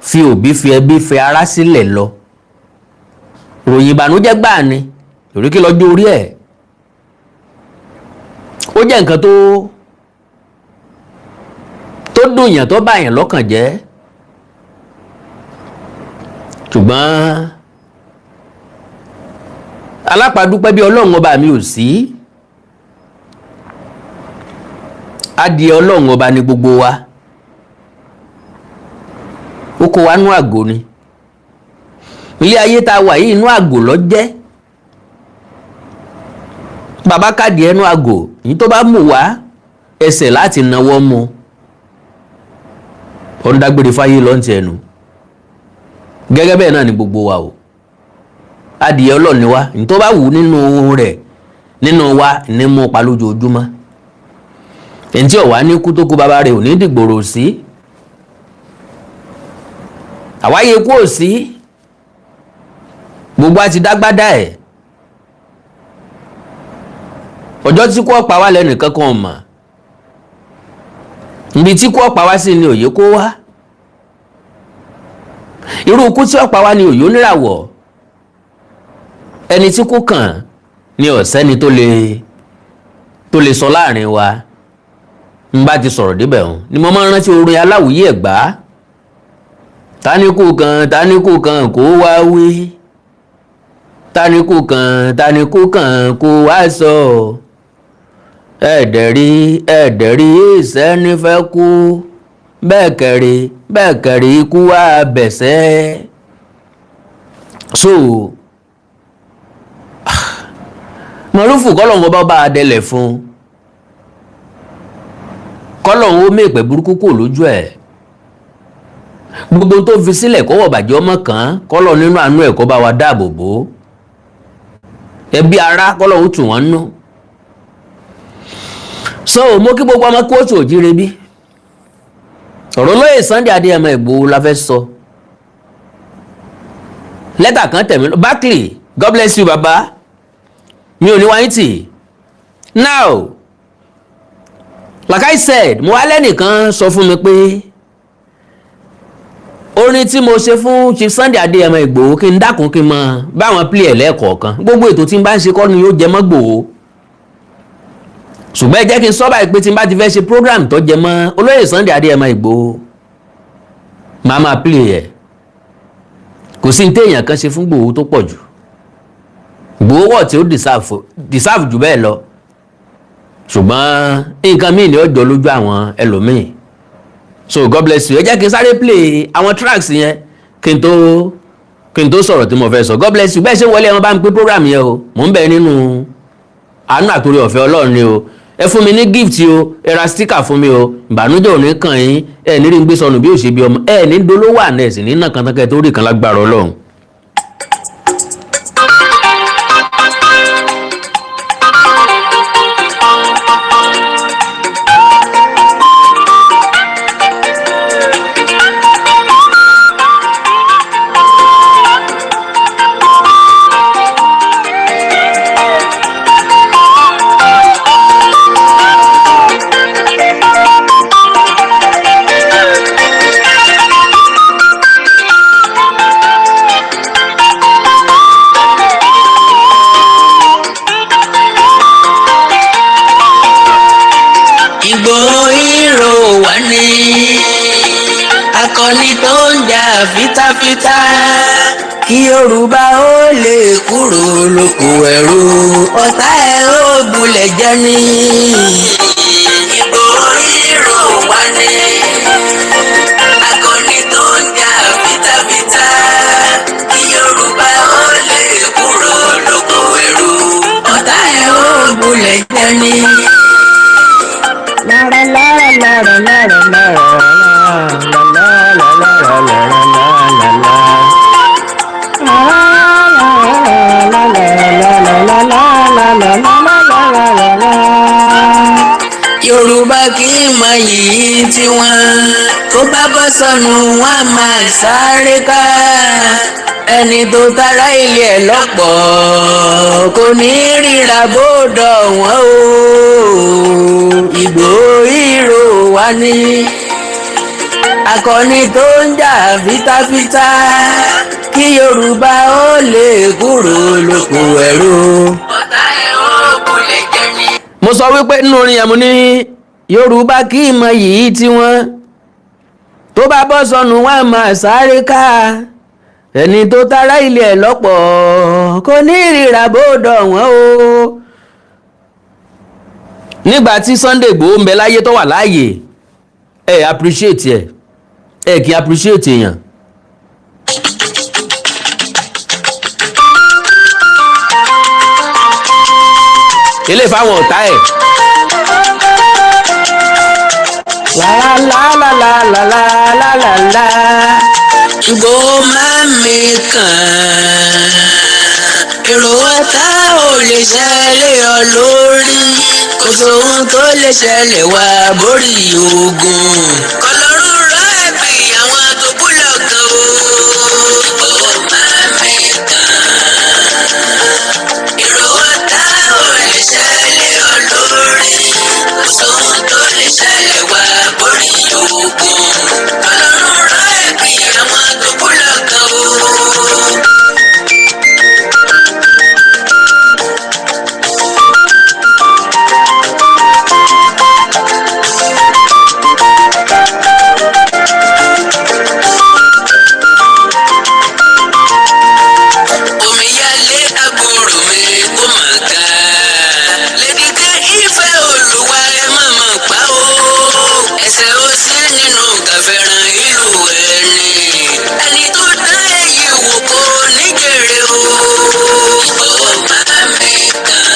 Fi òbí, fi ẹbí, fi ará sílẹ̀ lọ, ròyìn ìbànújẹ́ gbáà ni, torí kí lọ́jọ́ orí ẹ̀ ó jẹ́ nǹkan tó dùnyàn, tó báyàn lọ́kàn jẹ́. Ṣùgbọ́n alápàdúpẹ́ bí Ọlọ́run ọba mi ò sí, adìẹ Ọlọ́run ọba ni gbogbo wa, ó kó wa nú àgò ni. Ilé ayé tá a wà yìí, inú àgò ló jẹ́. Bàbá káàdì ẹnu àgò yìí, tó bá mú wá ẹsẹ̀ láti náwó mu, ó ń dágbére fáyé lọ́ntì ẹnu. Gẹ́gẹ́ bẹ́ẹ̀ náà ni gbogbo wa o, adìẹ Ọlọ́run ni wa. Ní tó bá wù nínú rẹ̀ nínú wa ní mú pa lójoojúmọ́. Ẹni tí ò wá ní kú tó kú bàbá rẹ̀ ò ní dìgbòrò sí àwáyé kú ò sí, gbogbo àti dágbádá ẹ̀. Ọjọ́ tí kú ọ̀pá wá lẹ́nìkan kan mọ̀, ibi tí kú ọ̀pá wá sí ni òye kó wá. Irú ikú tí ọ̀pá wá ni òye oníràwọ̀. Ẹni tí kú kàn ni ọ̀sẹ́ni tó lè sọ láàrin wa. N bá ti sọ̀rọ̀ débẹ̀ hàn ni mo máa ń rántí orin Aláwìyé Ẹ̀gbá: "Táníkù kan, táníkù kan kó wá wí, táníkù kan, táníkù kan kó wá sọ, ẹ̀ẹ́dẹ̀rí ẹ̀ẹ́dẹ̀rí ìsẹ́ni fẹ́ kú, bẹ́ẹ̀ kẹ̀rí bẹ́ẹ̀ kẹ̀rí ikú wá bẹ̀sẹ̀." So mọ̀rúfù, kọ́lọ́hún bá bá a dẹlẹ̀ fún, kọ́lọ́hún ó mèpè burúkú kò lójú ẹ̀, gbogbo tó fi sílẹ̀ kọ́wọ́ bàjẹ́ ọmọ kan, kọ́lọ́ nínú àánú ẹ̀ kó bá wa dáàbò bò ó, ẹbí ará, kọ́lọ́hún tù wọ́n nú. So mo kí gbogbo ọmọ kóòtù òjíire. Bí ọ̀rọ̀ lóye Sunday Adéyẹmọ Ìgbòho la fẹ́ sọ, lẹ́tà kan tẹ̀mí. Barkley, God bless you, baba mi ò ní wáyé tì. Now, like I said, mo wá lẹ́nìkan sọ fún mi pé orin tí mo ṣe fún Chief Sunday Adéyẹmọ Ìgbòho, kí n dákun, kí n mọ báwọn play ẹ̀ lẹ́ẹ̀kọ̀ọ̀kan. Gbogbo ètò tí n bá ń ṣe kọ́ ni yóò jẹ mọ́ Ìgbòho, ṣùgbọ́n ẹ jẹ́ kí n sọ báyìí pé tí n bá ti fẹ́ ṣe program tó jẹ mọ́ olóyè Sunday Adéyẹmọ Ìgbòho, màá máa play ẹ̀. Kò sí ní téèyàn kan ṣe fún Ìgbòho tó pọ̀ jù. Ìgbòho wọ̀ tí ó deserve jù bẹ́ẹ̀ lọ, ṣùgbọ́n nǹkan míì ni ó jọ lójú àwọn ẹlòmíì. So God bless you. Ẹ jẹ́ kí n sáré play àwọn tracks yẹn kí n tó sọ̀rọ̀ tí mo fẹ́ sọ. God bless you. Bẹ́ẹ̀ ṣe wọlé, ẹ bá ń pín program yẹn o. Mò ń bẹ nínú àánú àtòrí ọ̀fẹ́ Ọlọ́run ni o. Ẹ fún mi ní gift o, ẹ ra sticker fún mi o. Ìbànújẹ́ ò ní kàn yín, ẹ ní rí n gbé sọnù bí ó ṣe bí ọmọ, ẹ ní dolówó àná, ẹ sì ní nà kàntàkẹ́ tó rí kan lágbára Ọlọ́run. Ìgbòho hero wà ní akọni tó ń jà fitafita kí Yorùbá ó lè kúrò lóko ẹrú, ọ̀tá ẹ̀ ó bulẹ̀ jẹ́ ní. Ìgbòho hero wà ní akọni tó ń jà fitafita kí Yorùbá ó lè kúrò lóko ẹrú, ọ̀tá ẹ̀ ó bulẹ̀ jẹ́ ní. La la la la la la la la la la la la la la la la la. La la la la la la la la la la la la la. Yorùbá kì í mọ yìí tiwọn, tó bá bọ́ sọnù wọn á máa sáré ká. Ẹni tó tara ilé ẹ̀ lọ́pọ̀ kò ní ríra bódò wọn o. Ìgbòho hero wa ní. Akọni tó ń jà fitafita kí Yorùbá ó lè kúrò lóko ẹrú. Ọ̀tá ẹ̀ ó kò lè jẹ́ ní. Mo sọ wípé nínú orin yẹn, mo ní Yorùbá kì í mọ yìí tiwọn, tó bá bọ́ sọnù wọn máa sáré ká. Ẹni tó tara ilé ẹ̀ lọ́pọ̀ kò ní ìrìrà bódò wọ́n o. Nígbà tí Sunday Igboho ń bẹ láyé, tó wà láàyè, ẹ appreciate ẹ, ẹ kì í appreciate èèyàn. Ilé fáwọn ọ̀tá ẹ̀. La la la la la la la la la. Ìgbòho máa ń mi kàn. Èrò ọ̀tá ò lè ṣẹlẹ̀ ọ lórí. Kò sóhun tó lè ṣẹlẹ̀ wá borí ogun. Kọlọ́run rọ ẹ̀bì àwọn tó kú lọ́gàn o. Ìgbòho máa ń mi kàn. Èrò ọ̀tá ò lè ṣẹlẹ̀ ọ lórí. Kò sóhun tó lè ṣẹlẹ̀ wá borí ogun. Kọlọ́run rọ ẹ̀bì àwọn tó kú lọ́gàn o. Omíyalé àbúrò mi kò mà ga. Lédìkẹ́ ìfẹ́ olúwa, ẹ má mà pa ó. Ẹsẹ̀ ó sí nínú kàfẹ́ràn ìlú ẹni. Ẹni tó dá èyí wò kó níjèrè o. Ó máa mi kàn.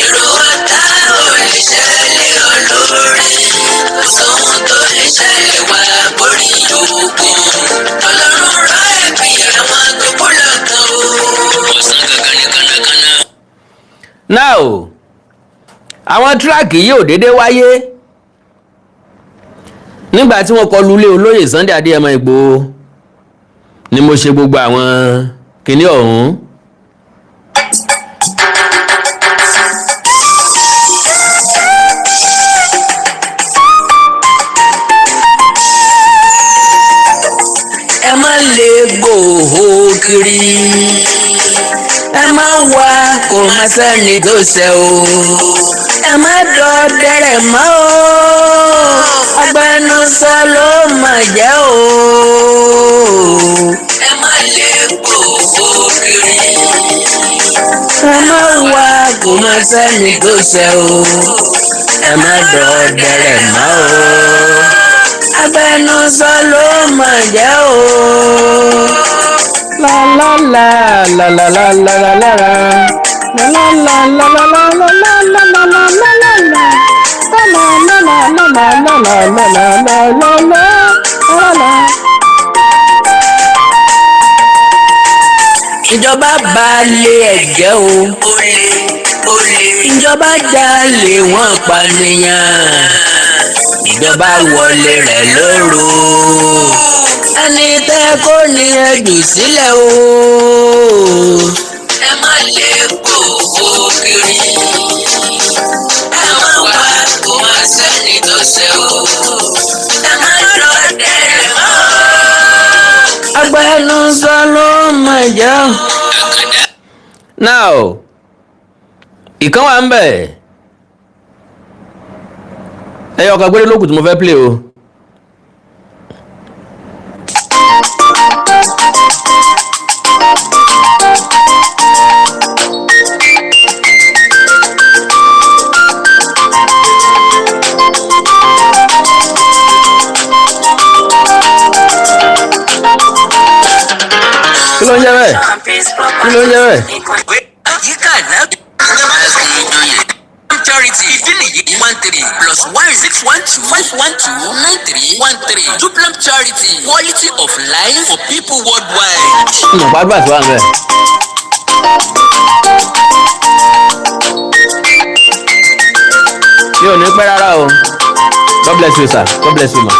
Èrò ọ̀tá ò lè ṣẹlẹ̀ ọ lórí. Kò sóhun tó lè ṣẹlẹ̀ wá borí ogun. Ọlọ́run rọ ẹ̀bí àwọn tó kú lọ́gàn o. Ọ̀sán gangan ni kànákànná. Now, àwọn track yìí ò déédéé wáyé. Nígbà tí wọ́n kọlu ilé olóyè Sunday Adéyẹmọ Ìgbòho ni mo ṣe gbogbo àwọn kinní ọ̀hún. Ẹ má lè gbòho kiri, ẹ má wá kó má sẹ́ni tó ṣe o, ẹ má dọ̀dẹ̀rẹ̀ mọ́ o, agbẹnusọ ló mà jẹ́ o. Ẹ má lè gbòho kiri, ẹ má wá kó má sẹ́ni tó ṣe o, ẹ má dọ̀dẹ̀rẹ̀ mọ́ o, agbẹnusọ ló mà jẹ́ o. La la la la la la la la la la. La la la la la la la la la la la la la la. La la la la la la la la la la la la la la. Ìjọba balẹ̀ ẹ̀jẹ̀ o. Olè olè. Ìjọba jalè, wọ́n pànìyàn. Ìjọba wọlé rẹ̀ lóru. Ẹni tẹ́ kó ní ẹjù sílẹ̀ o. Ẹ má lè kó kiri. Ẹ má wá kó má sẹ́ni tó ṣe o. Ẹ má lọ dẹ̀rẹ̀ mọ́. Agbẹnusọ ló mọ̀ jẹ́ o. Now, ìkan wà ń bẹ̀, ẹyọ kan péré lókùn tí mo fẹ́ play o. Kí ló ń jẹ́ bẹ́ẹ̀? Kí ló ń jẹ́ bẹ́ẹ̀? Àyíká náà. Charity ìdí nìyí: 13+1 612 512 9313. Duplam Charity, quality of life for people worldwide. Ìmọ̀ pàdúrà tí wà ń bẹ̀. Mi ò ní pẹ́ rárá o. God bless you, sir. God bless you, ma.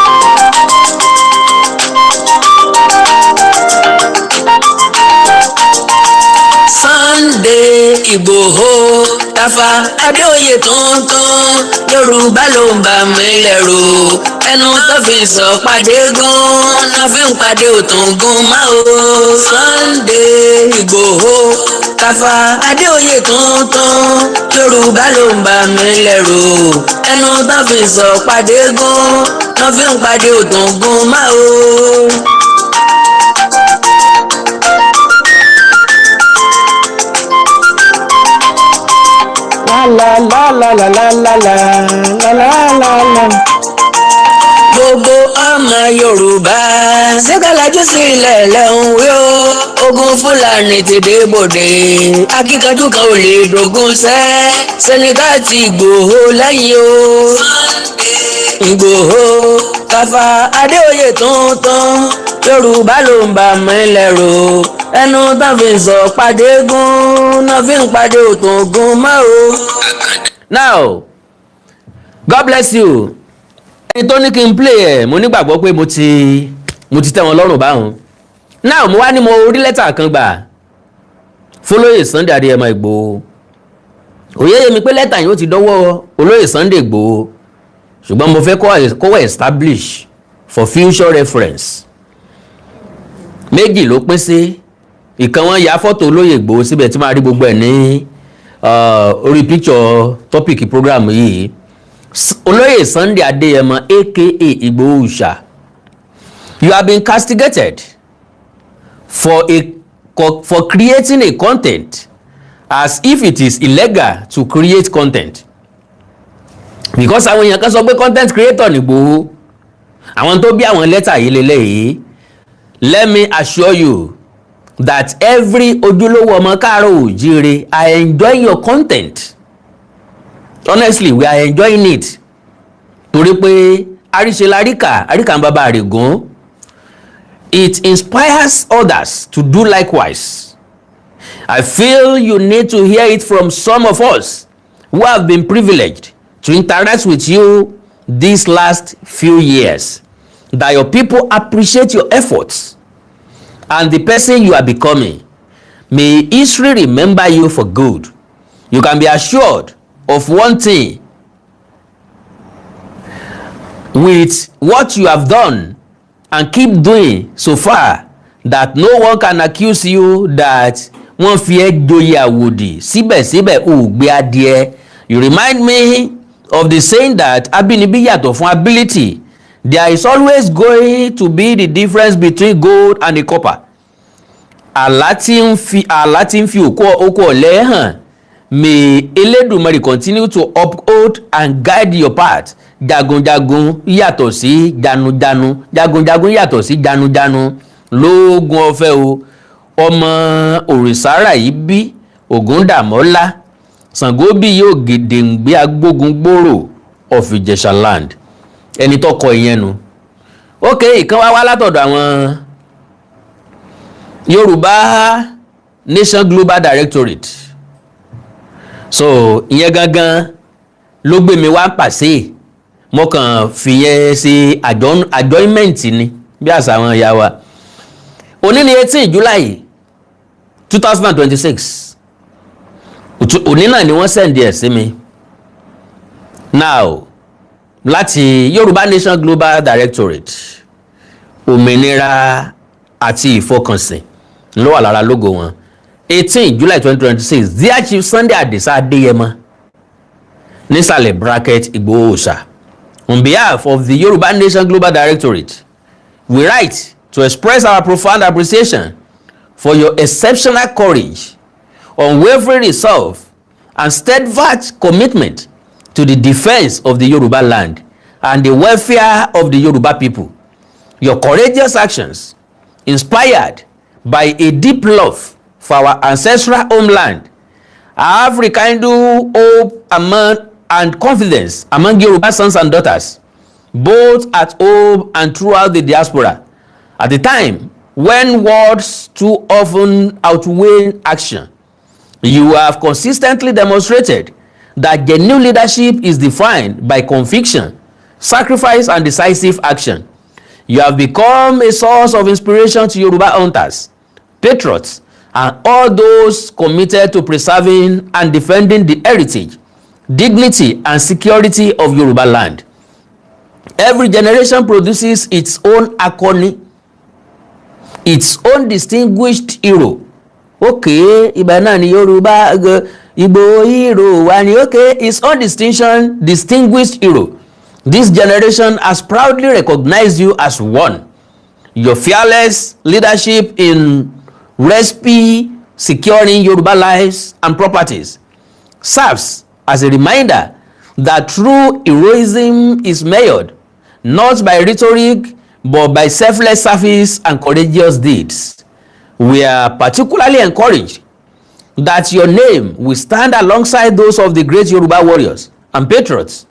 Sunday Igboho ta. Káfá Adéoyè tuntun, Yorùbá ló ń bà mí lẹ́rù. Ẹnu tó fi sọ pàdé gan náà fi ń pàdé òtúngún máa o. Sunday Ìgbòho, Káfá Adéoyè tuntun, Yorùbá ló ń bà mí lẹ́rù. Ẹnu tó fi sọ pàdé gan náà fi ń pàdé òtúngún máa o. La la la la la la la la la la la la. Gbogbo ọmọ Yorùbá, ṣẹ́gàlájú sílẹ̀ lẹ́hùn wí o. Ogun Fúlàní ti dé bòde, akíkanjú kan ò lè dogun sẹ́ sẹ́nìkà ti Ìgbòho lẹ́yìn o. Ìgbòho, Káfá Adéoyè tuntun, Yorùbá ló ń bà mí lẹ́rù. Ẹnu tó fi ń sọ pàdé gún náà fi ń pàdé òtún mọ́ o. Now, God bless you. Ẹni tó ní kí n play ẹ̀, mo nígbàgbọ́ pé mo ti tẹ́ wọn lọ́rùn báwọn. Now, mo wá ní mo rí lẹ́tà kan gbà fọlọ́yè Sunday Adéyẹmọ Ìgbòho. Òye yé mi pé lẹ́tà yìí ó ti dọ́wọ́ olóyè Sunday Ìgbòho, ṣùgbọ́n mo fẹ́ kó wà establish for future reference. Méjì ló pín sí. Ìkan, wọn ya fọ́tò olóyè Ìgbòho síbẹ̀ tí máa rí gbogbo ẹ̀ ní orí picture topic program yìí. Olóyè Sunday Adéyẹmọ, aka Ìgbòho Òòṣà, you have been castigated for creating a content, as if it is illegal to create content, because àwọn èèyàn kan sọ pé content creator ní Ìgbòho. Àwọn tó bí àwọn lẹ́tà yìí lélẹ́yìí. Let me assure you that every ojúlówó ọmọ káàárọ̀ òjíire are enjoying your content. Honestly, we are enjoying it, torí pé àríṣe laríkà, àríkà ń bàbá àrègún. It inspires others to do likewise. I feel you need to hear it from some of us who have been privileged to interact with you these last few years that your people appreciate your efforts and the person you are becoming. May history remember you for good. You can be assured of one thing: with what you have done and keep doing so far, that no one can accuse you that wọ́n fi ẹ́ joyè àwòdì, síbẹ̀síbẹ̀ ò gbé adìẹ. You remind me of the saying that abínibí yàtọ̀ fún ability. There is always going to be the difference between gold and the copper. Àlá tí ń fi òkú ọ̀lẹ́ hàn. May Elédùmarè continue to uphold and guide your path. Jagunjagun yàtọ̀ sí janujanu, jagunjagun yàtọ̀ sí janujanu. Lóògùn ọ̀fẹ́ o, ọmọ òrìṣàrà yìí bí Ògúndàmọ́lá Ṣàngó bí yóò gèdèǹgbé agbógun gbòòrò of Ìjẹ̀ṣà land. Ẹni tó kọ ìyẹn nu. Ok, ìkan wá wá látọ̀dọ̀ àwọn Yorùbá Nation Global Directorate. So ìyẹn gangan ló gbé mi wá pàṣẹ. Mo kàn fìyẹn ṣe adjournment ni, bí àṣà àwọn ìyá wa. Òní ni 18 July 2026. Òní náà ni wọ́n send ẹ̀ sí mi. Now, láti Yorùbá Nation Global Directorate, òmìnira àti ìfọkànsìn ló wà lára logo wọn. 18 July 2026. Dear Chief Sunday Adisa Adeyemo, nísàlẹ̀ bracket, Igboho Òòṣà, on behalf of the Yorùbá Nation Global Directorate, we write to express our profound appreciation for your exceptional courage, unwavering resolve and steadfast commitment to the defense of the Yoruba land and the welfare of the Yoruba people. Your courageous actions, inspired by a deep love for our ancestral homeland, have rekindled hope among and confidence among Yoruba sons and daughters, both at home and throughout the diaspora. At the time when words too often outweigh action, you have consistently demonstrated that genuine leadership is defined by conviction, sacrifice, and decisive action. You have become a source of inspiration to Yoruba hunters, patriots, and all those committed to preserving and defending the heritage, dignity, and security of Yoruba land. Every generation produces its own akọni, its own distinguished hero. Okay, ibà náà ni Yorùbá Ìgbòho hero wa ni. Okay, its own distinguished hero. This generation has proudly recognized you as one. Your fearless leadership in rescue, securing Yoruba lives and properties, serves as a reminder that true heroism is measured not by rhetoric but by selfless service and courageous deeds. We are particularly encouraged that your name will stand alongside those of the great Yoruba warriors and patriots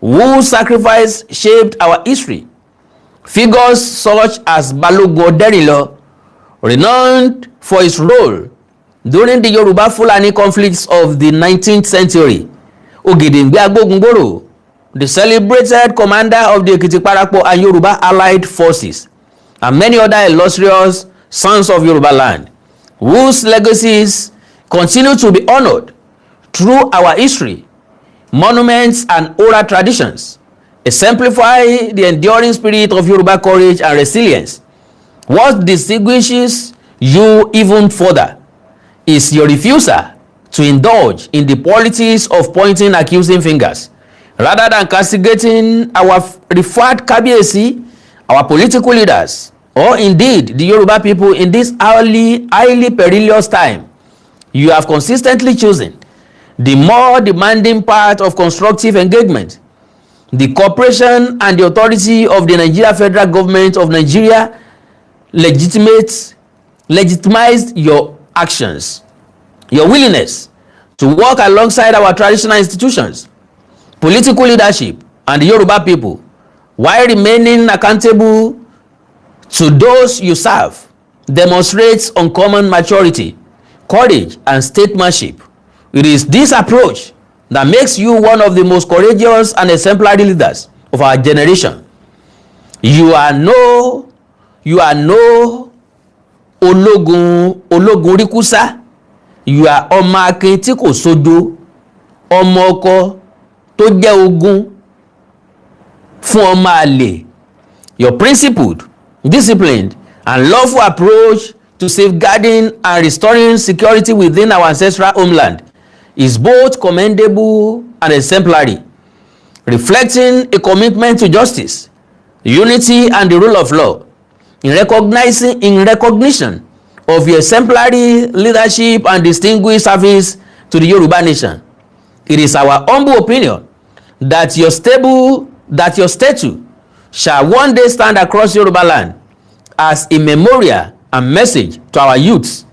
whose sacrifice shaped our history. Figures such as Balogun Oderinlo, renowned for his role during the Yoruba Fulani conflicts of the 19th century, Ogedengbe Agbogungboro, the celebrated commander of the Ekiti Parapo and Yoruba allied forces, and many other illustrious sons of Yoruba land, whose legacies continue to be honored through our history, monuments, and oral traditions, exemplify the enduring spirit of Yoruba courage and resilience. What distinguishes you even further is your refusal to indulge in the politics of pointing accusing fingers. Rather than castigating our referred Kabiyesi, our political leaders, or indeed the Yoruba people in this highly, highly perilous time, you have consistently chosen the more demanding part of constructive engagement. The cooperation and the authority of the Nigeria Federal Government of Nigeria legitimized your actions. Your willingness to work alongside our traditional institutions, political leadership, and the Yoruba people while remaining accountable to those you serve demonstrates uncommon maturity, courage, and statesmanship. It is this approach that makes you one of the most courageous and exemplary leaders of our generation. You are no ológun ológun ríkúsá. You are ọmọ akin tí kò sojo, ọmọ ọkọ tó jẹ́ ogun fún ọmọ àlè. Your principled, disciplined, and lawful approach to safeguarding and restoring security within our ancestral homeland is both commendable and exemplary, reflecting a commitment to justice, unity, and the rule of law. In recognition of your exemplary leadership and distinguished service to the Yoruba nation, it is our humble opinion that your statue shall one day stand across Yoruba land as a memorial and message to our youths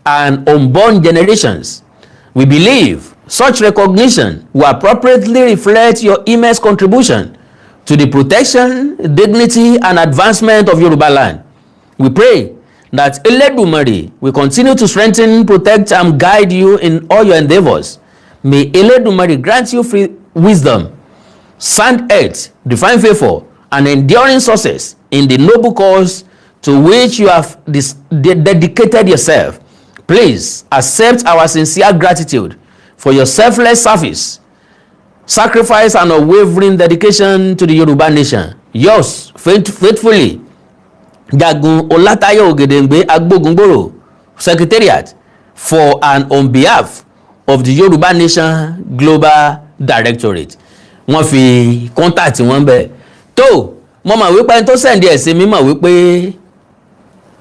and unborn generations. We believe such recognition will appropriately reflect your immense contribution to the protection, dignity, and advancement of Yoruba land. We pray that Eledumare will continue to strengthen, protect, and guide you in all your endeavors. May Eledumare grant you free wisdom, sound health, divine favor, and enduring success in the noble cause to which you have dedicated yourself. Please accept our sincere gratitude for your selfless service, sacrifice, and unwavering dedication to the Yoruba nation. Yours faithfully, Jagun Olatayo Ogedengbe Agbogungboro, Secretariat for and on behalf of the Yoruba Nation Global Directorate. Wọ́n fi contact wọn bẹ̀. Tó mo mọ̀ wípé ẹni tó send ẹ̀ sí mi mọ̀ wípé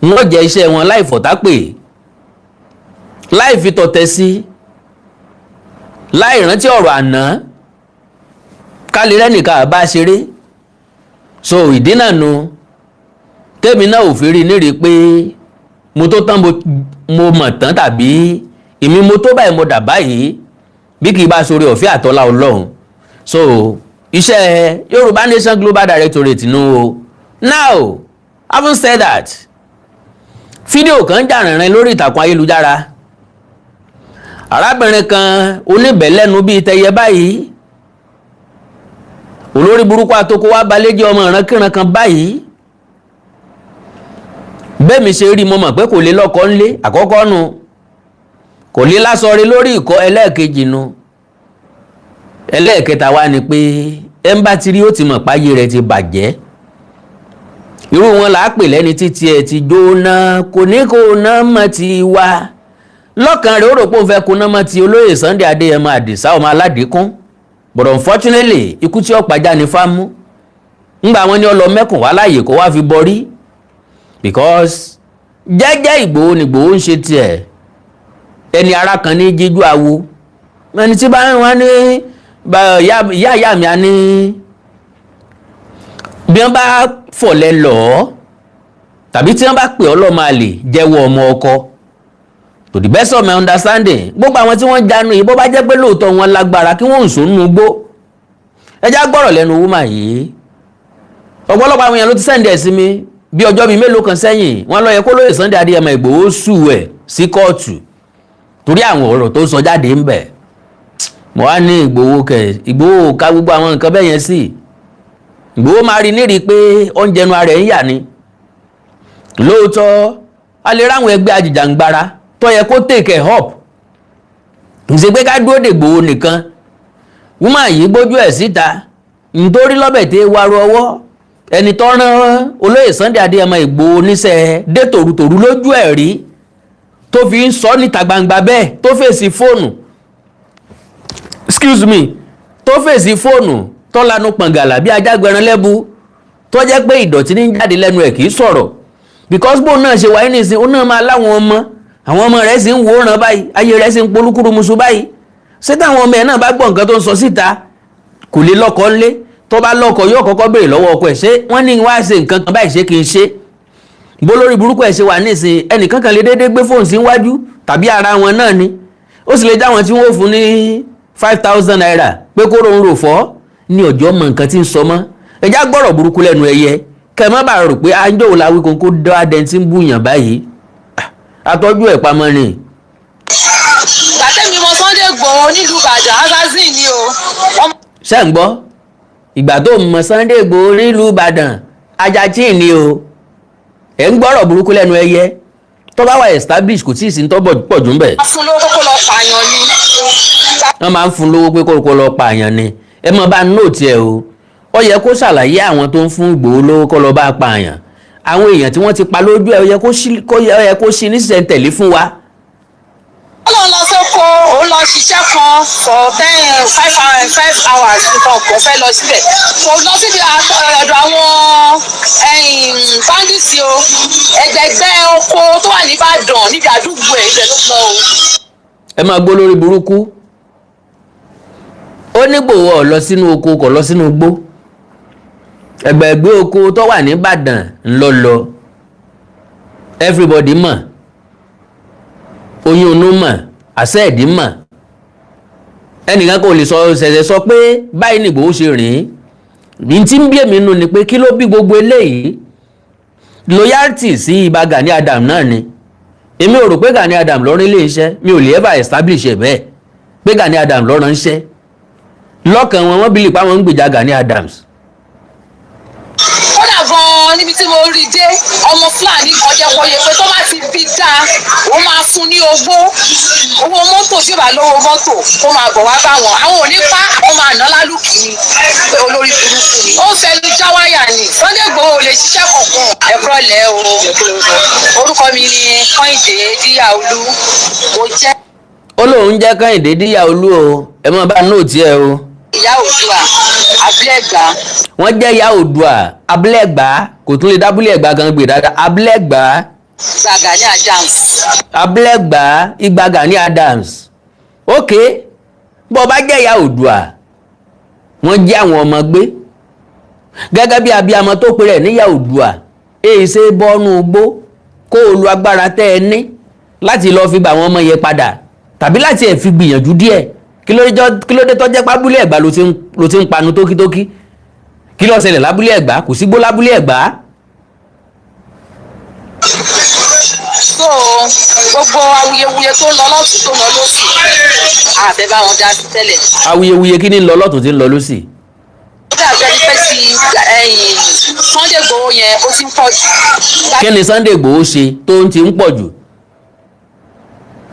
wọ́n jẹ́ iṣẹ́ wọn láì fọ̀tá pè, láì fi tọ̀tẹ̀ sí, láì rántí ọ̀rọ̀ àná, ká lè rẹ́nìkan bá ṣeré. So ìdí náà nu tèmi náà ò fi rí nírìí pé mo tó tán, mo mọ̀ tán, tàbí èmi mo tó báyìí, mo dà báyìí, bí kì í bá sórí ọ̀fẹ́ àtọ́lá Ọlọ́run. So iṣẹ́ Yorùbá Nation Global Directorate nu o. Now, having said that, fídíò kan jà rìnrìn lórí ìtàkùn ayélujára, arábìnrin kan oníbẹ̀lẹ́nu bíi tẹyẹ báyìí, olórí burúkú àtòkò wa balẹ̀ jẹ́ ọmọ ìrankíran kan báyìí. Bẹ́ẹ̀ mi ṣe rí, mo mọ̀ pé kò lè lọ́kọ ńlé àkọ́kọ́ nu. Kò lè lásọrí lórí ìkọ́. Ẹlẹ́ẹ̀kejì nu. Ẹlẹ́ẹ̀kẹta wá ni pé ẹ ń bá ti rí, ó ti mọ̀ páyé rẹ̀ ti bàjẹ́. Irú wọn là á pè lẹ́ni títí ẹ̀ ti jóná, kò ní kó ná mọ́ ti wá lọ́kàn rẹ̀. Ó rò pé òun fẹ́ kó ná mọ́ ti olóyè Sunday Adéyẹmọ Àdìsá ọmọ aládìkún, but unfortunately, ikú tí ọ̀pá já ní fámú ńgbà wọn ní ọlọ mẹ́kùn wá láàyè kó wá fi bọrí, because jẹ́jẹ́ Ìgbòho ni Ìgbòho ń ṣe tiẹ̀. Ẹni ara kan ní jíjú awo, ẹni tí bá wọn ní ìyá ìyá mi á ní bí wọ́n bá fọ̀lẹ́ lọ̀ ọ́ tàbí tí wọ́n bá pè ọ́ lọ́mọ àlè, jẹ́wọ́ ọmọ ọkọ. To the best of my understanding, gbogbo àwọn tí wọ́n jánu yìí, bó bá jẹ́ pé lóòótọ́ wọn lágbára, kí wọ́n ń sùn nínú igbó. Ẹ já gbọ́rọ̀ lẹ́nu woman yìí. Ọ̀pọ̀lọpọ̀ àwọn èèyàn ló ti send ẹ̀ sí mi bí ọjọ́ bíi mélòó kan sẹ́yìn. Wọ́n ló yẹ kó lóye Sunday Adéyẹmọ Ìgbòho sue ẹ̀ sí kóòtù torí àwọn ọ̀rọ̀ tó sọ jáde ń bẹ̀. Mo wá ní Ìgbòho kẹ, Ìgbòho ká gbogbo àwọn nǹkan bẹ́ẹ̀ yẹn sí. Ìgbòho máa rí nírìí pé oúnjẹ nu ara ẹ̀ ń yà ni. Lóòótọ́, a lè ráwọn ẹgbẹ́ ajìjàǹgbara tó yẹ kó take it up, ǹṣe pé ká dúró de Ìgbòho nìkan. Woman yìí gbójú ẹ̀ síta nítorí lọ́bẹ̀ tí wàrú ọwọ́ ẹni tó rán olóyè Sunday Adéyẹmọ Ìgbòho níṣẹ́ dé tòrutòru lójú ẹ̀ rí, tó fi ń sọ níta gbangba bẹ́ẹ̀, tó fèsì fóònù, excuse me, tó fèsì fóònù, tó lanu pọ̀ngàlà bí ajágbẹran lẹ́bu, tó jẹ́ pé ìdọ̀tí ní jáde lẹ́nu ẹ̀, kì í sọ̀rọ̀, because bóun náà ṣe wáyé nísìn, òun náà máa láwọn ọmọ, àwọn ọmọ rẹ̀ sì ń wòran báyìí, ayé rẹ̀ sì ń polúkúrú musu báyìí. Ṣé táwọn ọmọ ẹ̀ náà bá gbọ́ nǹkan tó ń sọ síta? Kò lè lọ́kọ ńlé. Tó bá lọ́kọ, yóò kọ́kọ́ béèrè lọ́wọ́ ọkọ ẹ̀, ṣé wọ́n ní wá ṣe nǹkan kan báyìí, ṣé kí n ṣe? Bó lórí burúkú ẹ̀ ṣe wà nísìn, ẹnìkan kan lè déédéé gbé fóònù sí wájú tàbí ara wọn náà ni. Ó sì lè já wọn tí wọ́n fún ní ₦5,000 pé kó rohun rò fọ́ ní ọjọ́ mọ nǹkan tí ń sọ mọ́. Ẹjá gbọ́rọ̀ burúkú lẹ́nu ẹyẹ, kẹ́ ẹ má bàa rò pé anjọ́ òun la wí kókó dá dẹ́ntì ń bùyàn báyìí. Àtọ́jú ẹ̀ pamọ́ ni. Gbàtẹ́mi mọ Sunday Igboho nílùú Ìbàdàn, assassin ni o. Ọmọ Ṣé ń gbọ́? Ìgbà tó mọ Sunday Igboho nílùú Ìbàdàn, ajachín ni o. Ẹ̀ ń gbọ́rọ̀ burúkú lẹ́nu ẹyẹ. Tó bá wà establish, kò tíì sí ní tó pọ̀ jù ń bẹ̀. Fún lówó kókó lọ pààyàn ni. Wọ́n máa ń fún lówó pé kó lọ pààyàn ni. Ẹ mọ̀ bá note ẹ o. Ó yẹ kó ṣàlàyé àwọn tó ń fún Ìgbòho lówó kó lọ bá pààyàn, àwọn èèyàn tí wọ́n ti pa lójú ẹ̀. Ó yẹ kó ṣí ní sísẹ̀ntẹ̀lé fún wa. Ó lóun lọ sóko, òun lọ ṣiṣẹ́ kan for 10, 5 hours, 5 hours nǹkan kò fẹ́ lọ síbẹ̀. Kò lọ síbi ọ̀dọ̀ àwọn bandits o. Ẹgbẹ̀gbẹ́ oko tó wà nìbàdàn níbi àdúgbò ẹ̀, ibẹ̀ ló lọ o. Ẹ máa gbọ́ lórí burúkú. Ó ní Ìgbòho ò lọ sínú oko, kò lọ sínú igbó. Ẹgbẹ̀gbẹ́ oko tó wà nìbàdàn ńlọ lọ. Everybody mọ̀, oyún inú mọ̀, àṣẹ ẹ̀dí mọ̀. Ẹnìkan kò lè sọ ṣẹ̀ṣẹ̀ sọ pé báyìí ní Ìgbòho ṣe rìn. Ní tí ń bí èmi nù ni pé, kí ló bí gbogbo eléyìí? Loyalty sí Ìbà Gani Adam náà ni. Èmi ò rò pé Gani Adam ló rán ilé iṣẹ́. Mi ò lè ever establish ẹ̀ bẹ́ẹ̀ pé Gani Adam ló rán iṣẹ́. Lọ́kàn wọn, wọ́n believe pé àwọn ń gbèjà Gani Adams. Kódà gan-an, níbi tí mo rí dé, ọmọ Fúlàní kan jẹ́ kó yẹ pé tó bá ti bí dáa, òun máa fún ní owó owó mọ́tò. Tí ó bá lówó mọ́tò, kó máa bọ̀ wá bá wọn. Àwọn ò ní pa, àwọn máa ná lálùkì ni pé olórí burúkú ni. Ó fẹnu jáwáyà ni. Sunday Igboho ò lè ṣiṣẹ́ kankan. Ẹ̀kọ́ lẹ̀ o. Orúkọ mi ni Kẹ́hìndé Díyàolú, mo jẹ́ Ó lóun jẹ́ Kẹ́hìndé Díyàolú o. Ẹ máa bá note ẹ o. Ìyá Òdua, Abúlé Ẹ̀gbá. Wọ́n jẹ́ ìyá Oòduà, Abúlé Ẹ̀gbá. Kò tún lè dábúlé Ẹ̀gbá gan gbè dáadáa. Abúlé Ẹ̀gbá. Ìbà Gani Adams. Abúlé Ẹ̀gbá, Ìgbà Gani Adams. Ok, bó bá jẹ́ ìyá Oòduà, wọ́n jẹ́ àwọn ọmọ gbé gẹ́gẹ́ bí abiyamọ tó pe rẹ̀ níyà Oòduà, èyí ṣe bọ́nú gbó kó o lu agbára tẹ́ ẹ ní láti lọ́ọ́ fi gba àwọn ọmọ yẹn padà tàbí láti ẹ̀ fi gbìyànjú díẹ̀. Kí ló dé tó jẹ́ pábúlé Ẹ̀gbá ló ti ń panu tókítókí? Kí ló ṣẹlẹ̀ lábúlé Ẹ̀gbá? Kò sígbó lábúlé Ẹ̀gbá. So gbogbo awuyewuye tó ń lọ lọ́tún, tó ń lọ lọ́sì, àfẹ́ bá wọn dá sí tẹ́lẹ̀. Awuyewuye kí ni ń lọ lọ́tún tí ń lọ lọ́sì? Ó dàbí ẹni pé ti ẹ̀yìn Sunday Igboho yẹn, ó ti ń pọ̀ jù. Kí ni Sunday Igboho ṣe tó ń ti ń pọ̀ jù?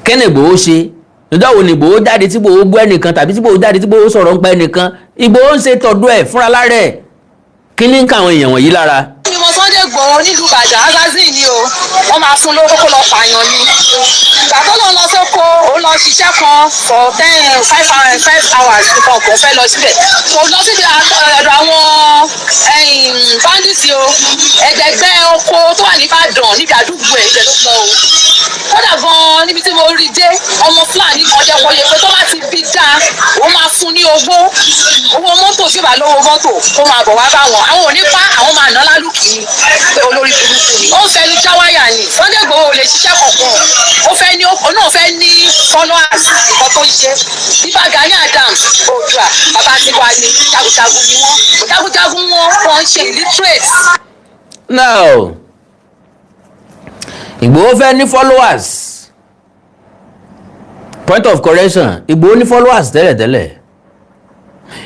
Kí ni Igboho ṣe? Ìjọ́ wo ni Ìgbòho jáde tí Ìgbòho bú ẹnìkan tàbí tí Ìgbòho jáde tí Ìgbòho sọ̀rọ̀ ń pa ẹnìkan? Ìgbòho ń ṣe tọ̀dọ̀ ẹ̀ fúnra lára ẹ̀. Kí ní ń ka àwọn èèyàn wọ̀nyí lára? Ni mo Sunday Igboho nílùú Ìbàdàn, assassin ni o. Wọ́n máa fún lówó kó lọ pààyàn ni. Ìgbà tó lọ lọ sóko, ó lọ ṣiṣẹ́ kan for 10, 5 hours, 5 hours nǹkan kò fẹ́ lọ síbẹ̀. Kò lọ síbi ọ̀dọ̀ àwọn bandits o. Ẹgbẹ̀gbẹ́ oko tó wà ní Ìbàdàn, níbi àdúgbò ẹ̀, ibẹ̀ ló lọ o. Kódà gan-an, níbi tí mo rí dé, ọmọ Fúlàní kan jẹ́ kó yẹ pé tó bá ti bí dáa, ó máa fún ní owó, owó mọ́tò. Tí ó bá lówó mọ́tò, kó máa bọ̀ wá bá wọn. Àwọn ò ní pa, àwọn máa ná lálùkì ni, pé olórí burúkú ni. Ó ń fẹnu jáwáyà ni. Sunday Igboho ò lè ṣiṣẹ́ kankan. Ó fẹ́ ní, ó náà fẹ́ ní followers. Nǹkan tó ń ṣe, Ìbà Gani Adams, Oòduà bàbá tiwa ni. Jagunjagun ni wọ́n, jagunjagun wọn, wọ́n ń ṣe illiterate. Now, Ìgbòho fẹ́ ní followers. Point of correction: Ìgbòho ní followers tẹ́lẹ̀tẹ́lẹ̀.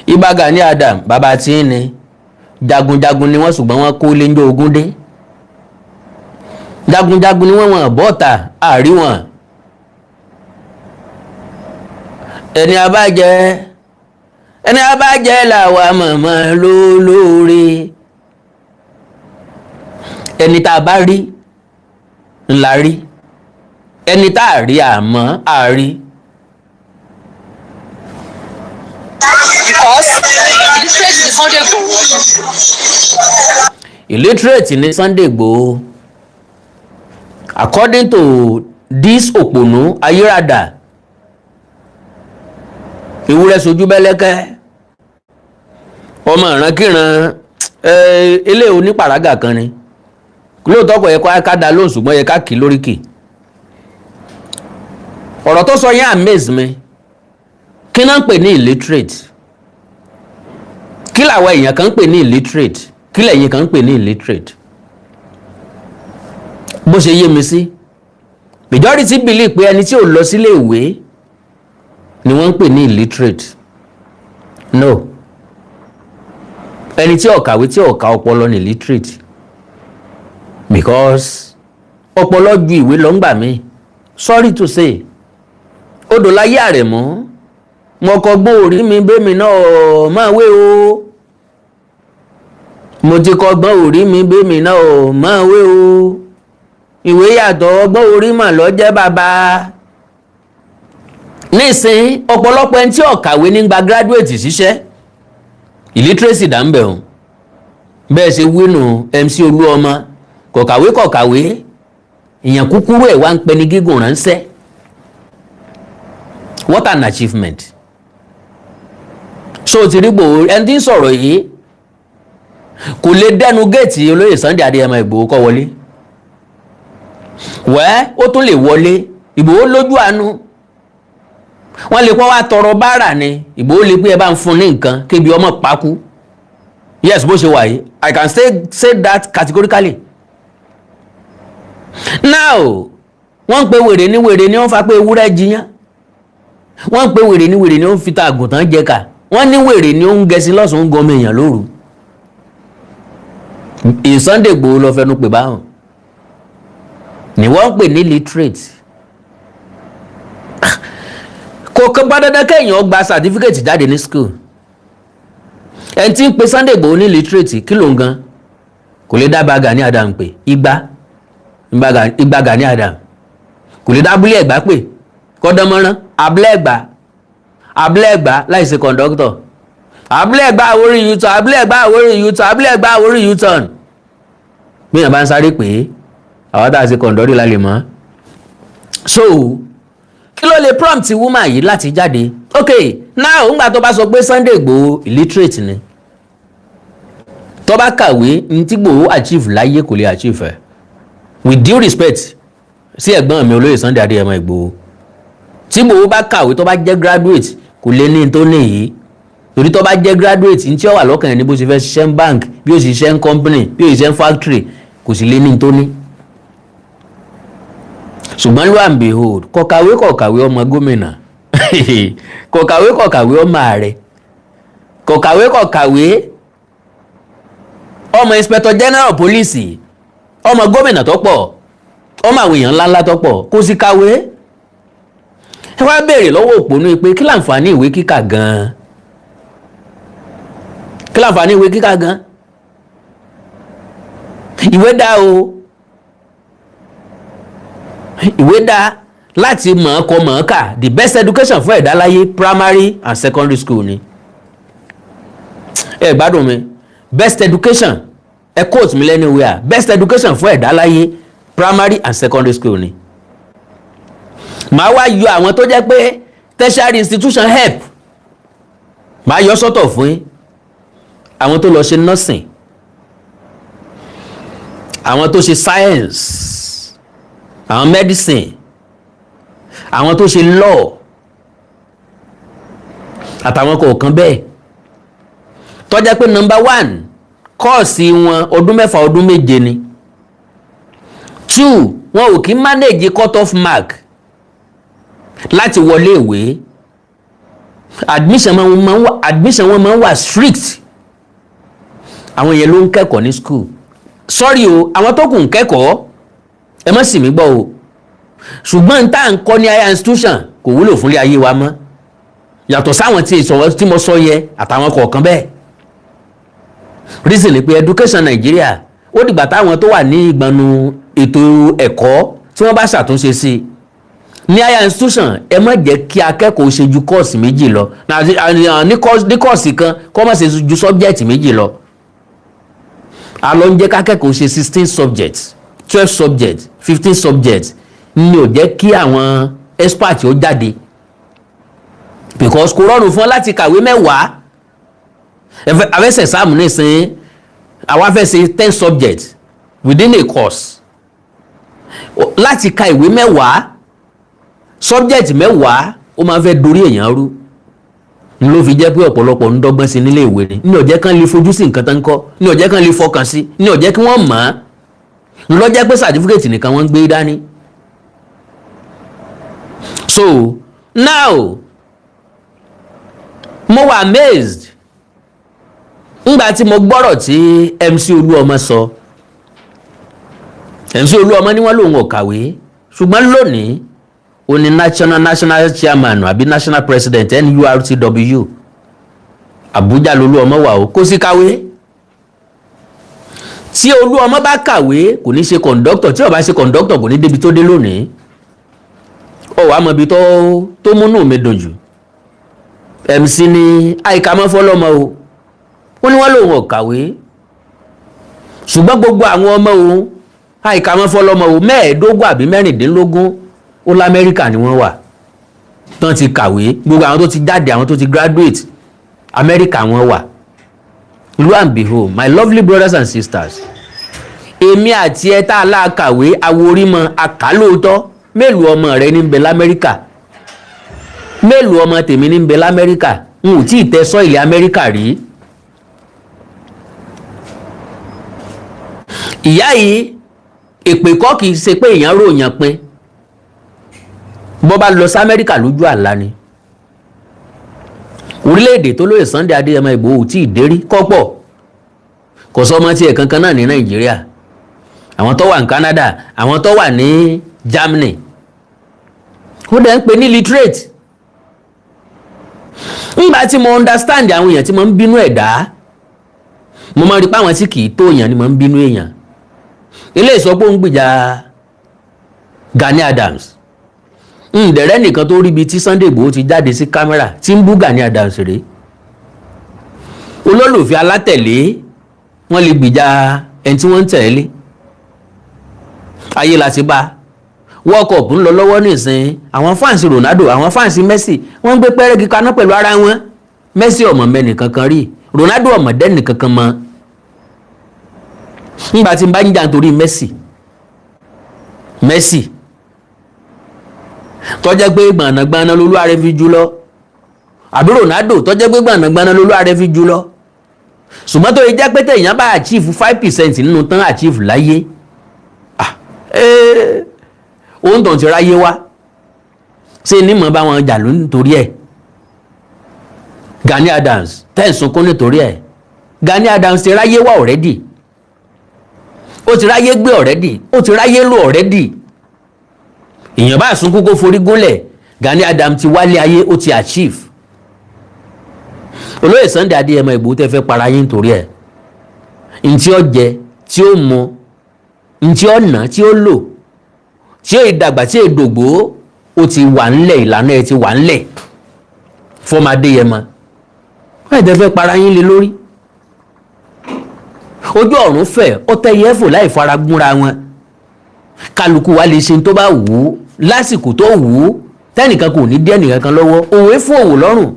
Ìbà Gani Adam bàbá tí ń ní jagunjagun ni wọ́n, ṣùgbọ́n wọ́n kó léńjọ́ ogun dé. Jagunjagun ni wọ́n, wọ́n bọ́ọ̀tà àrí wọn. Ẹni abájẹ, ẹni abájẹ làwa mọ̀mọ́ lólóore. Ẹni tá a bá rí ńlá rí, ẹni tá a rí àmọ́ a rí. Because illiterate ni Sunday Igboho. Illiterate ni Sunday Igboho, according to this òpònú ayérada ewúrẹ́ sojú bẹ́lẹ́kẹ́, ọmọ ìrankíran eléyìí, onípàrágà kan ni. Lóòótọ́ kò yẹ kó ká dá lóhùn, ṣùgbọ́n yẹ ká kì í lóríkì. Ọ̀rọ̀ tó sọ yẹn amaze mi. Kí náà ń pè ní illiterate? Kí làwọn èèyàn kan ń pè ní illiterate? Kí lẹ̀yin kan ń pè ní illiterate? Bó ṣe yé mi sí, majority believe pé ẹni tí ò lọ sílé ìwé ni wọ́n ń pè ní illiterate. No, ẹni tí ò kàwé, tí ò ka ọpọlọ ní illiterate, because ọpọlọ ju ìwé lọ ń gbà mí. Sorry to say, odò láyé àrẹ̀mọ́ mo kọgbọ́n orí mi bẹ́mi náà máa wé o. Mo ti kọgbọ́n orí mi bẹ́mi náà máa wé o. Ìwé yàtọ̀, ọgbọ́n orí mà lọ jẹ́ bàbá. Nísìnyí, ọ̀pọ̀lọpọ̀ ẹni tí ò kàwé ní gba graduate ṣiṣẹ́. Illiteracy dà ń bẹ̀ hàn. Bẹ́ẹ̀ ṣe wínú MC Olúọmọ, kò kàwé, kò kàwé. Èèyàn kúkúrú ẹ̀ wá ń pẹ́ ní gígùn ránṣẹ́. What an achievement! So ti rí Ìgbòho, ẹni tí ń sọ̀rọ̀ yìí kò lè dẹnu géètì olóyè Sunday Adéyẹmọ Ìgbòho kọ́ wọlé. Wẹ́ ó tún lè wọlé. Ìgbòho lójú àánú, wọ́n lè pọ́n wá tọrọ báárà ni. Ìgbòho lè pé ẹ bá ń fún ní nǹkan kébi ọmọ pákú. Yes, bó ṣe wà yìí, I can say that categorically. Now, wọ́n ń pe wèrè ní wèrè ní wọ́n fa pé ewúrẹ́ jiyàn. Wọ́n ń pe wèrè ní wèrè ní wọ́n fi ta àgùntàn jẹ ká. Wọ́n ní wèrè ní ó ń gẹṣin lọ́sùn, ń gọmọ èèyàn lóru. Sunday Igboho lọ fẹnu pè báwọn ni wọ́n ń pè ní illiterate. Kò kàn bá dandan kéèyàn gba certificate jáde ní school. Ẹni tí ń pe Sunday Igboho ní illiterate, kí ló ń gan kò lè dábàá Gani Adam pé igba igba Gani Adam kò lè dábúlé Ẹ̀gbá pè kọ́dánmọ́rán, abúlé Ẹ̀gbá, abúlé Ẹ̀gbá láì ṣe kọ̀ǹdọ́tọ̀, abúlé Ẹ̀gbá Àwórì U-turn, abúlé Ẹ̀gbá Àwórì U-turn, abúlé Ẹ̀gbá Àwórì U-turn. Bí yàn bá ń sáré pé àwọn tá a ṣe kọ̀ǹdọ́rì la lè mọ̀. So kí ló lè prompt woman yìí láti jáde? Ok, now, ńgbà tó bá sọ pé Sunday Igboho illiterate ni, tó bá kàwé, ní tí Igboho achieve láyé, kò lè achieve ẹ̀. With due respect sí ẹ̀gbọ́n mi olóyè Sunday Adéyẹmọ Ìgbòho, tí Ìgbòho bá kàwé, tó bá jẹ́ graduate, kò lè ní tó ní yìí, torí tó bá jẹ́ graduate, ní tí ó wà lọ́kàn ẹ̀ ní bó ṣe fẹ́ ṣiṣẹ́ ní bank, bí ó ṣe ṣiṣẹ́ ní company, bí ó ṣe ṣiṣẹ́ ní factory. Kò sì lè ní tó ní. Ṣùgbọ́n lo and behold, kò kàwé, kò kàwé, ọmọ gómìnà, kò kàwé, kò kàwé, ọmọ ààrẹ, kò kàwé, kò kàwé, ọmọ inspector general police, ọmọ gómìnà tó pọ̀, ọmọ àwọn èèyàn ńláńlá tó pọ̀, kò sì kàwé. Ẹ wá béèrè lọ́wọ́ òpònú pé kí láǹfààní ìwé kíkà gan-an? Kí láǹfààní ìwé kíkà gan-an? Ìwé dá o, ìwé dá láti mọ̀ọ́kọ mọ̀ọ́kà. The best education fún ẹ̀dá láyé, primary and secondary school ni. Ẹ gbádùn mi, best education, ẹ quote mi anywhere, best education fún ẹ̀dá láyé, primary and secondary school ni. Màá wá yọ àwọn tó jẹ́ pé tertiary institution help, màá yọ sọ́tọ̀ fún yín. Àwọn tó lọ ṣe nursing, àwọn tó ṣe science, àwọn medicine, àwọn tó ṣe law àtàwọn kọ̀ọ̀kan bẹ́ẹ̀, tó jẹ́ pé number one, course wọn ọdún 6, ọdún 7 ni. Two, wọn ò kí manage cut off mark láti wọlé ìwé. Admission wọn máa ń wà strict. Àwọn yẹn ló ń kẹ́kọ̀ọ́ ní school. Sorry o, àwọn tó kù ń kẹ́kọ̀ọ́, ẹ má sì mí gbọ́ o, ṣùgbọ́n tá à ń kọ́ ní higher institution kò wúlò fúnlé ayé wa mọ́, yàtọ̀ sáwọn tí ìsọ̀rọ̀ tí mo sọ yẹ àtàwọn kọ̀ọ̀kan bẹ́ẹ̀. Reason ni pé education Nàìjíríà, ó dìgbà táwọn tó wà ní ìgbọ̀nù ètò ẹ̀kọ́ tí wọ́n bá ṣàtúnṣe sí i ní higher institution. Ẹ má jẹ́ kí akẹ́kọ̀ọ́ ṣe ju course 2 lọ ní course kan, kó má ṣe ju subject 2 lọ. A lọ ń jẹ́ kákẹ́kọ̀ọ́ ṣe 16 subjects, 12 subjects, 15 subjects ní ò jẹ́ kí àwọn expert ó jáde, because kò rọrùn fún ọ láti kàwé 10. Afẹ́sẹ̀ sáàmù nísìnyí, àwa fẹ́ ṣe 10 subjects within a course. Láti ka ìwé 10, subject 10, ó máa fẹ́ dorí èèyàn rú. N ló fi jẹ́ pé ọ̀pọ̀lọpọ̀ ń dọ́gbọ́n sí nílé ìwé ni ní ó jẹ́ kán lè fojú sí nǹkan tó ń kọ́, ní ó jẹ́ kán lè fọkàn sí, ní ó jẹ́ kí wọ́n mọ̀ ọ́n, ń lọ jẹ́ pé certificate nìkan wọ́n ń gbé dání. So now, mo wà amazed ńgbà tí mo gbọ́rọ̀ tí MC Olúọmọ sọ. MC Olúọmọ ní wọ́n lòun ò kàwé, ṣùgbọ́n lónìí ó ní national chairman àbí national president NURTW. Àbújá lolúọmọ wà ó, kó sì kàwé. Tí Olúọmọ bá kàwé, kò ní ṣe conductor. Tí ó bá ṣe conductor, kò ní débi tó dé lónìí. Ó wàá mọ ibi tó múnú mi dùn jù. MC ní àìkàmọ́ fọlọ́mọ o. Wọ́n ní wọ́n lòun ò kàwé, ṣùgbọ́n gbogbo àwọn ọmọ òun, àìkàmọ́ fọlọ́mọ o, 15 àbí 16, ó lamẹ́ríkà ni wọ́n wà tán ti kàwé. Gbogbo àwọn tó ti jáde, àwọn tó ti graduate, Amẹ́ríkà wọ́n wà. Lo and behold, my lovely brothers and sisters, èmi àti ẹ tá a lá kàwé aworímọ àkálóòótọ́, mélòó ọmọ rẹ ní bẹ lamẹ́ríkà? Mélòó ọmọ tèmi ní bẹ lamẹ́ríkà? N ò tí ì tẹ sọ ilẹ̀ Amẹ́ríkà rí. Ìyá yìí, èpè kọ́, kì í ṣe pé èèyàn ròyàn pin. Bọ́ bá lọ sí Amẹ́ríkà lójú àlá ni. Orílẹ̀-èdè tó lóye Sunday Adéyẹmọ Ìgbòho tí ì dérí kọ́pọ̀, kò sọ ọmọ tiẹ̀ kankan náà ní Nàìjíríà. Àwọn tó wà ní Canada, àwọn tó wà ní Germany, ó dẹ̀ ń pè ní literate. Nígbà tí mo understand àwọn èèyàn tí mo ń bínú ẹ̀dá, mo máa rí pé àwọn tí kì í tó èèyàn ni mo ń bínú èèyàn. Eléyìí sọ pé ó ń gbìjà Gani Adams. Ǹdẹ̀rẹ́ nìkan tó ríbi tí Sunday Igboho ti jáde sí kámẹ́rà tí ń bú Gani Adams rèé. Olólùfẹ́ alátẹ̀lé, wọ́n lè gbìjà ẹni tí wọ́n ń tẹ̀lé. Ayé la ti bá World Cup ń lọ lọ́wọ́ nísìnyí. Àwọn fans Ronaldo, àwọn fans Messi, wọ́n ń gbé pẹ́rẹ́gì kaná pẹ̀lú ara wọn. Messi ọmọ mẹ́nì kankan rí, Ronaldo ọmọ dẹ́nì kankan mọ́. Nígbà tí n bá ń jà nítorí Messi, Messi tó jẹ́ pé gbọ̀nàgbọ̀nà lolú ààrẹ fi jù lọ, àbí Ronaldo tó jẹ́ pé gbọ̀nàgbọ̀nà lolú ààrẹ fi jù lọ, ṣùgbọ́n tó yẹ jẹ́ pé téèyàn bá achieve 5% nínú tán achieve láyé, òun tó ń ti ráyé wá ṣé ní mọ̀ bá wọn jà ló nítorí ẹ̀. Gani Adams tẹ́ ẹ̀ sunkún nítorí ẹ̀, Gani Adams ti ráyé wá already, ó ti ráyé gbé already, ó ti ráyé lò already. Èèyàn bá sunkún kó forí gúnlẹ̀. Gani Adams ti wálé ayé, ó ti achieve. Olóyè Sunday Adéyẹmọ Ìgbòho tẹ́ fẹ́ para yín nítorí ẹ̀, ntí ó jẹ, tí ó mu, ntí ó ná, tí ó lò, tí ó ìdàgbà, tí ó ìdògbò, ó ti wà ńlẹ̀. Ìlànà ẹ̀ ti wà ńlẹ̀ fọmọ Adéyẹmọ. Wọ́n tẹ́ fẹ́ para yín lé lórí. Ojú ọ̀run fẹ̀, ó tẹ́yẹ fò láì fara gúnra wọn. Kálukú wa lè ṣe tó bá wù ú lásìkò tó wù ú, tẹ́nìkan kò ní dí ẹnìkan kan lọ́wọ́. Òwe fún òwò lọ́rùn.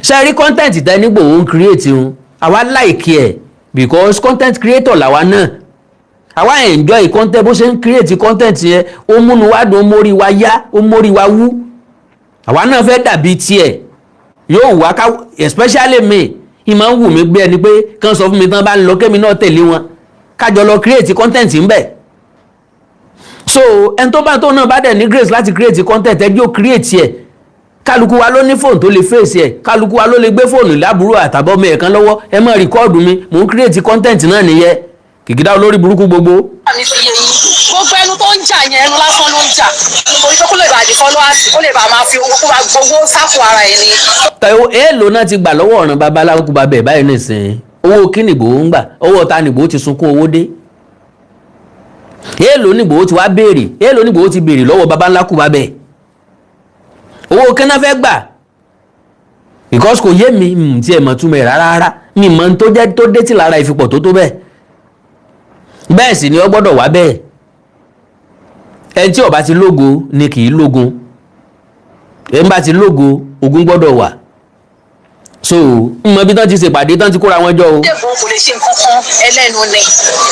Ṣe rí content tẹ́ nígbò ó ń create un, àwa like ẹ̀ because content creator làwa náà. Àwa enjoy content bó ṣe ń create content yẹn. Ó múnú wá dùn, ó mórí wa yá, ó mórí wa wú. Àwa náà fẹ́ dàbí tiẹ̀. Yóò wá ká, especially me, ìmọ̀ ń wù mí gbé ẹni pé kán sọ fún mi tán bá ń lọ, kémi náà tẹ̀lé wọn, kájọ lọ create content ń bẹ̀. So ẹni tó bá tó náà bá dẹ̀ ní grace láti create content, ẹ jẹ́ ó create ẹ̀. Kálukú wa ló ní fóònù tó lè fèsì ẹ̀. Kálukú wa ló lè gbé fóònù lábúrò àtàbọ̀mọ ẹ̀ kan lọ́wọ́. Ẹ má record mi, mò ń create content náà nìyẹn. Kìkìdá olórí burúkú gbogbo. Mi ti yé yín, gbogbo ẹnu tó ń jà yẹn, ẹnu lásán ló ń jà, nítorí pé kó lè bá di followers, kó lè bá máa fi owó, kó máa gbowó sápò ara ẹ̀ ni. Taiwo, èèlò náà ti gbà lọ́wọ́ ọ̀ràn babaláwo kú babẹ̀ báyìí nìsín? Owó kí nìgbò ń gbà? Owó ta nìgbò ti sunkún owó dé? Èèlò nìgbò ti wá béèrè? Èèlò nìgbò ti béèrè lọ́wọ́ babaláwo kú babẹ̀? Owó kí náà fẹ́ gbà? Because kò yé mi tí ẹ mọ̀ túmọ̀ ẹ̀ rárá rárá. Mi mọ̀ n tó jẹ́ tó dé tí lára ìfipọ̀ tó tó bẹ́ẹ̀. Bẹ́ẹ̀ sì ni ó gbọ́dọ̀ wá bẹ́ẹ̀. Ẹni tí ó bá ti lógo ni kì í lógun. Ẹni bá ti lógo, ogun gbọ́dọ̀ wà. So ń mọ bí tán ti ṣèpàdé, tán ti kóra wọn jọ o. Sunday Igboho kò lè ṣe nǹkan kan, ẹlẹ́nu ni.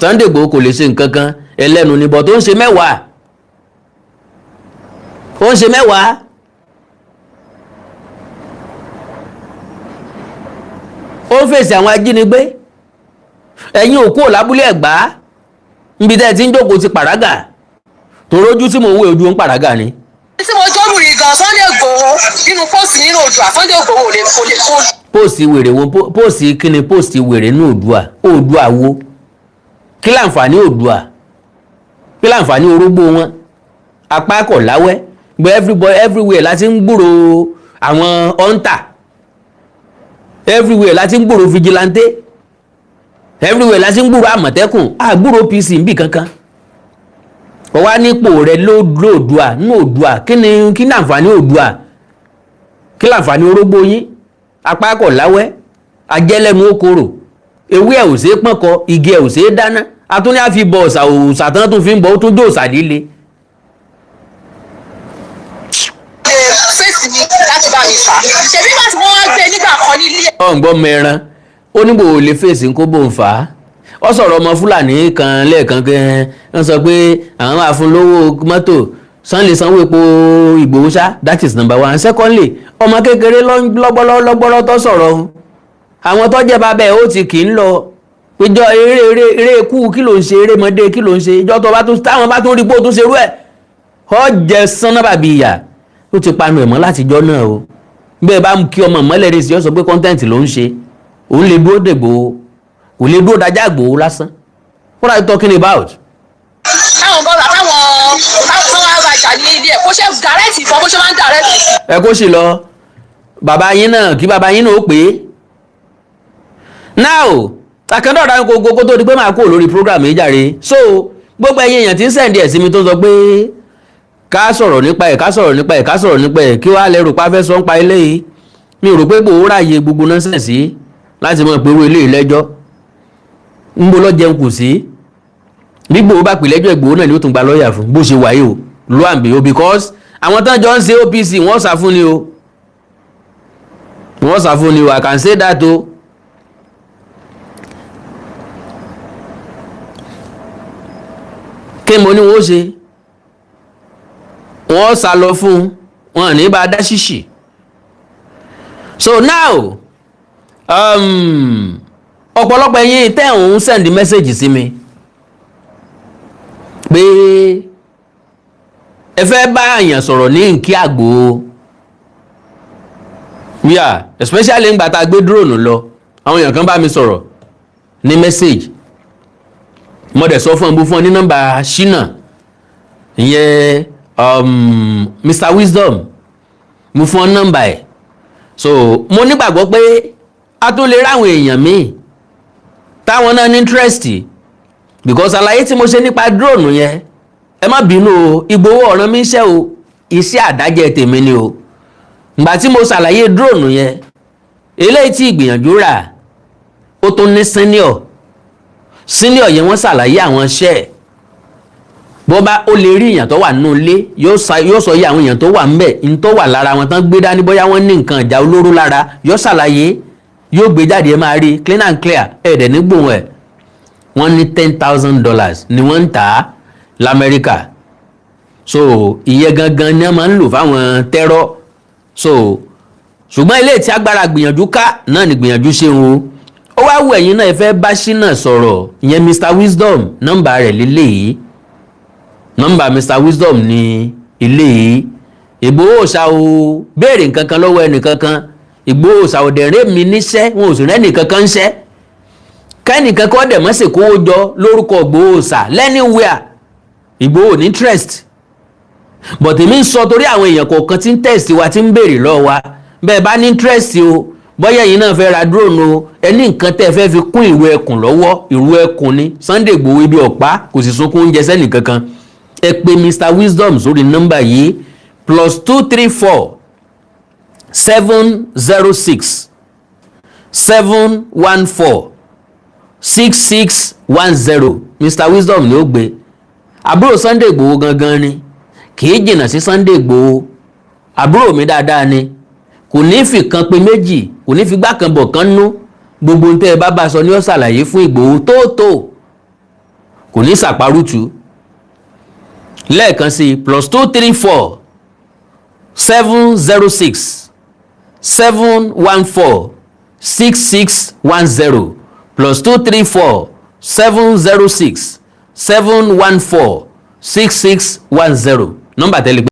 Sunday Igboho kò lè ṣe nǹkan kan, ẹlẹ́nu ni, bọ̀ tó ń ṣe mẹ́wàá, ó ń ṣe mẹ́wàá. Ó ń fèsì àwọn ajínigbé. Ẹ̀yin òkú ò lábúlé Ẹ̀gbá níbi tẹ́ ẹ ti ń jókòó ti pàrágà torójú tí mò ń wé ojú ń pàrágà ni. Tí mo jọ́bìnrin gan, Sunday Igboho nínú post nínú Oòduà, Sunday Igboho ò lè, kò lè kó. Post wèrè wo? Post kíni? Post wèrè ní Oòduà? Oòduà wo? Kí láǹfààní Oòduà? Kí láǹfààní orógbó wọn? Apá kọ̀ láwẹ́ gbé. Everybody everywhere láti ń gbúrò àwọn hunter, everywhere láti ń gbúrò vigilante, everywhere láti ń gbúrò Àmọ̀tẹ́kùn. Àgbúrò OPC ń bì kankan. Ó wá nípò rẹ lóòdùà ní Oòduà. Kí ni, kí ní àǹfààní Oòduà? Kí láǹfààní orógbó yín? Apá kọ̀ láwẹ́, ajẹ́lẹ́nu okòrò, ewé ẹ̀ ò ṣeé pọ́nkọ, igi ẹ̀ ò ṣeé dáná. Atúní àfi bọ ọ̀sà, òòsà tán tún fi ń bọ, ó tún jó òòsà líle. Lè fèsì mi láti bá mi fà á, ṣèbí bá tí wọ́n wá gbé nígbà kan nílé. Ọ̀ǹgbọ́n mẹ́ran ó níbo ò lè fèsì kó bò ń fà á. Ó sọ̀rọ̀ ọmọ Fúlàní kan lẹ́ẹ̀kan kẹ́ wọ́n sọ pé àwọn máa fún lówó mọ́tò sàn lè sanwó epo Ìgbòho ṣá. That is number one. Secondly, ọmọ kékeré lọ́gbọ́lọ́ lọ́gbọ́lọ́ tó sọ̀rọ̀ ọ̀hún, àwọn tó jẹ́ bàbá ẹ̀ ó ti kì í lọ péjọ eré eré eré ikú. Kí ló ń ṣe? Eré mọ́dé kí ló ń ṣe? Ìjọ tó bá tún táwọn bá tún rí pé ó tún ṣerú ẹ̀, ọ jẹ sanná bàbí ìyà. Ó ti panu ẹ̀ mọ́ látijọ́ náà o. Bẹ́ẹ̀ bá kí ọmọ mọ́lẹ̀ ní sí, ọ sọ pé content ló ń ṣe. Òun lè dúró dègbò, kò lè dúró dájà gbòó lásán. What are you talking about? Táwọn bọ́lá táwọn táwọn wá rajà ní ilé ẹ̀, kó ṣe direct ìbọn bó ṣe máa ń direct. Ẹ kó sì lọ bàbá yín náà, kí bàbá yín náà ó pè é. Now, àkàndọ̀dà gbogbo kó tó di pé máa kúrò lórí program yìí jàre. So gbogbo ẹ̀yin èèyàn tí ń send ẹ̀ sí mi, tó ń sọ pé ká sọ̀rọ̀ nípa ẹ̀, ká sọ̀rọ̀ nípa ẹ̀, ká sọ̀rọ̀ nípa ẹ̀, kí wàá lẹ́rù pa fẹ́ sọ ń pa eléyìí, mi ò rò pé gbòó ráàyè gbogbo nonsense láti mọ̀ pé irú eléyìí lẹ́jọ́ ń bo lọ́jẹun kù sí. Bí Ìgbòho bá pè lẹ́jọ́, Ìgbòho náà ni ó tún gba lọ́ọ̀yà fún bó ṣe wáyé o. Lo and behold, because àwọn tán jọ ń ṣe OPC, wọ́n sá fún ni o, wọ́n sá fún ni o. I can say that o. Kí mo ní wọ́n ṣe? Wọ́n sá lọ fún wọn ní bá a dá ṣíṣì. So now, ọ̀pọ̀lọpọ̀ ẹ̀yin tẹ́ ń send message sí mi pé ẹ fẹ́ bá àyàn sọ̀rọ̀ ní nkí àgbò yà, especially ńgbà tá a gbé drone lọ, àwọn èèyàn kan bá mi sọ̀rọ̀ ní message. Mo dẹ̀ sọ fún ọ, mo fún ọ ní nọ́mbà Ṣínà ìyẹn. Mr Wisdom, mo fún ọ nọ́mbà ẹ̀. So mo nígbàgbọ́ pé a tún lè ráwọn èèyàn míì táwọn náà ní interest, because àlàyé tí mo ṣe nípa drone yẹn, ẹ má bínú o, Ìgbòho ọ̀ràn mi ń ṣẹ́ o, iṣẹ́ àdájẹ́ tèmi ni o. Ìgbà tí mo ṣàlàyé drone yẹn, eléyìí tí ìgbìyànjú rà, ó tún ní senior senior yẹn, wọ́n ṣàlàyé àwọn iṣẹ́ ẹ̀. Bó bá ó lè rí èèyàn tó wà nínú ilé, yóò sọ iye àwọn èèyàn tó wà ńbẹ̀, ní tó wà lára wọn tán gbé dání, bóyá wọ́n ní nǹkan ìjà olóró lára, yóò ṣàlàyé, yóò gbé jáde, ẹ máa rí clean and clear. Ẹ̀ dẹ̀ ní gbòhùn ẹ̀. Wọ́n ní $10,000 ni wọ́n ń tà á l'Amẹ́ríkà. So ìyẹn gangan ni wọ́n máa ń lò fáwọn terror. So ṣùgbọ́n ilé tí agbára gbìyànjú ká náà ni gbìyànjú ṣe o. Ó wá wù ẹ̀yin náà, ẹ fẹ́ bá Ṣínà sọ̀rọ̀, ìyẹn Mr Wisdom, nọ́mbà rẹ̀ lélẹ́yìí. Nọ́mbà Mr Wisdom ní ilé yìí. Ìgbòho ṣá o, béèrè nǹkan kan lọ́wọ́ ẹnìkankan. Ìgbòho ṣá ò dẹ̀rẹ́ mi níṣẹ́, wọn ò sì rẹ́ nìkankan ń ṣẹ́ kẹ́nìkan kọ́ dẹ̀ mọ́ sì kówó jọ lórúkọ Ìgbòho ṣá lẹ́niwíà. Ìgbòho ní interest, but èmi ń sọ torí àwọn èèyàn kọ̀ọ̀kan tí ń text wa, tí ń béèrè lọ́wọ́ wa. Bẹ́ẹ̀ bá ní interest o, bóyá ẹ̀yin náà fẹ́ ra drone o, ẹ ní nǹkan tẹ́ ẹ fẹ́ fi kún ìrù ẹkùn lọ́wọ́. Ìrù ẹkùn ni Sunday Igboho, ibi ọ̀pá kò sì sunkún oúnjẹ sẹ́nì kankan. Ẹ pè Mr Wisdom sórí nọ́mbà yìí: +234 706 714 6610. Mr Wisdom ni ó gbé. Àbúrò Sunday Igboho gangan ni, kì í jìnnà sí Sunday Igboho. Àbúrò mi dáadáa ni, kò ní fi kan pé méjì, kò ní fi gbá kan bọ̀ kan nú. Gbogbo ohun tẹ́ ẹ bá bá sọ ní ó ṣàlàyé fún Ìgbòho tóótó, kò ní sàparùtù. Lẹ́ẹ̀kan sí: +234 706 714 6610, +234 706 714 6610, nọ́mbà tẹ́lẹ̀.